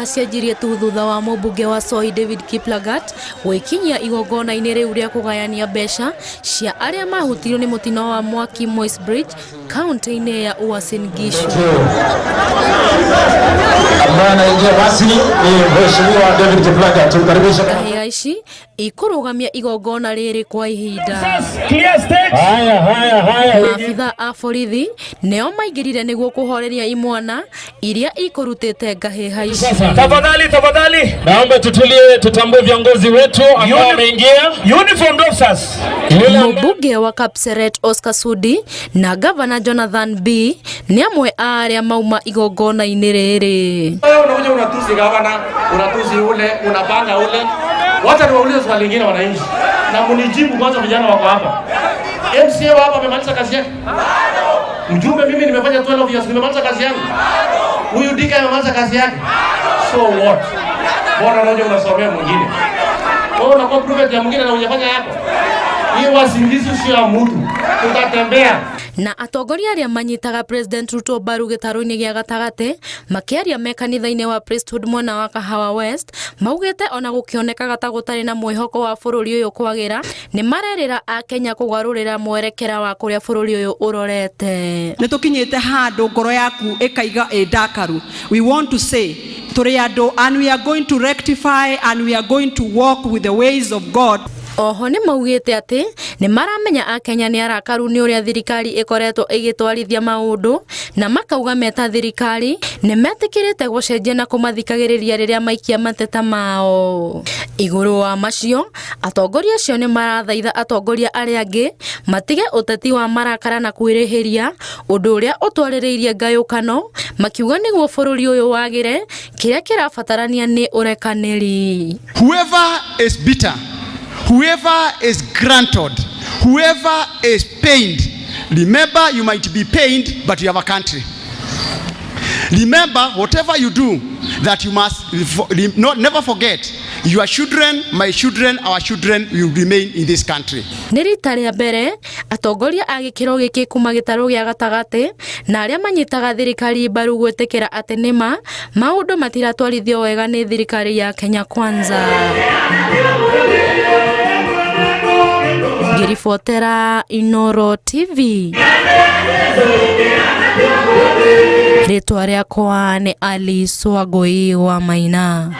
Ngahĩha cianjirie tu thutha wa mũmbunge wa Soy David Kiplagat gwĩkinyia igongona-inĩ rĩu rĩa kũgayania mbeca cia arĩa mahutirio nĩ mũtino wa mwaki Moi's Bridge kaunti-inĩ ya Uasin Gishu. Ambaye anaingia rasmi ni Mheshimiwa David Kiplagat. Tumkaribishe. Ngahĩha ici ikũrũgamia igongona rĩrĩ kwa ihinda. Haya, haya, haya. Maabitha a borithi nĩo maingĩrire nĩguo kũhoreria imwana iria ikũrutĩte ngahĩha ici. Tafadhali, tafadhali. Naomba tutulie, tutambue viongozi wetu ambao wameingia. Uniformed officers. Yule Mũmbunge wa Kapseret Oscar Sudi na Gavana Jonathan B nĩ amwe a arĩa mauma igongona-inĩ rĩrĩ. Wewe unakuja unatusi gavana, unatusi ule, unapanga ule. Wacha niwaulize swali lingine wananchi, na mnijibu kwanza. Vijana wako hapa, MCA wa hapa amemaliza kazi yake? Mjumbe, mimi nimefanya 12 years, nimemaliza kazi yangu? Huyu Dika amemaliza kazi yake? So what? Mbona unakuja unasomea mwingine? Wewe unakuwa prophet ya mwingine na hujafanya yako? Hii Uasin Gishu sio ya mtu, tutatembea. Na atongoria arĩa manyitaga President Ruto mbaru gĩtarũ-inĩ gĩa gatagatĩ makĩaria me kanitha-inĩ wa Priesthood mwena wa Kahawa West maugĩte ona gũkĩonekaga ta gũtarĩ na mwĩhoko wa bũrũri ũyũ kwagĩra, nĩ marerĩra akenya kũgarũrĩra mwerekera wa kũrĩa bũrũri ũyũ ũrorete. Nä tå kinyä te handå ngoro yaku ĩkaiga ĩ ndakaru. We want to say tũrĩ andũ and we are going to rectify and we are going to walk with the ways of God. Oho nĩ maugĩte atĩ nĩ maramenya akenya nĩ arakaru nĩ ũrĩa thirikari ĩkoretwo ĩgĩtwarithia maũndũ, na makauga meta thirikari nĩ metĩkĩrĩte gũcenjia na kũmathikagĩrĩria rĩrĩa maikia mateta mao. Igũrũ wa macio, atongoria acio nĩ marathaitha atongoria arĩa angĩ matige ũteti wa marakara na kwĩrĩhĩria, ũndũ ũrĩa ũtwarĩrĩirie ngayũkano, makiuga nĩguo bũrũri ũyũ wagĩre kĩrĩa kĩrabatarania nĩ ũrekanĩri. Whoever is bitter, whoever is granted, whoever is pained, remember you might be pained, but you have a country. Remember, whatever you do, that you must not, never forget, your children, my children, our children will remain in this country. Nĩ rita rĩa mbere atongoria a gĩkĩro gĩkĩ kuma gĩtarũ gĩa gatagatĩ na arĩa manyitaga thirikari mbaru gwĩtĩkĩra atĩ nĩma maũndũ matiratwarithio wega nĩ thirikari ya Kenya Kwanza. Ngĩribotera Inoro TV, rĩtwa rĩakwa nĩ Alice Wangũi wa Maina.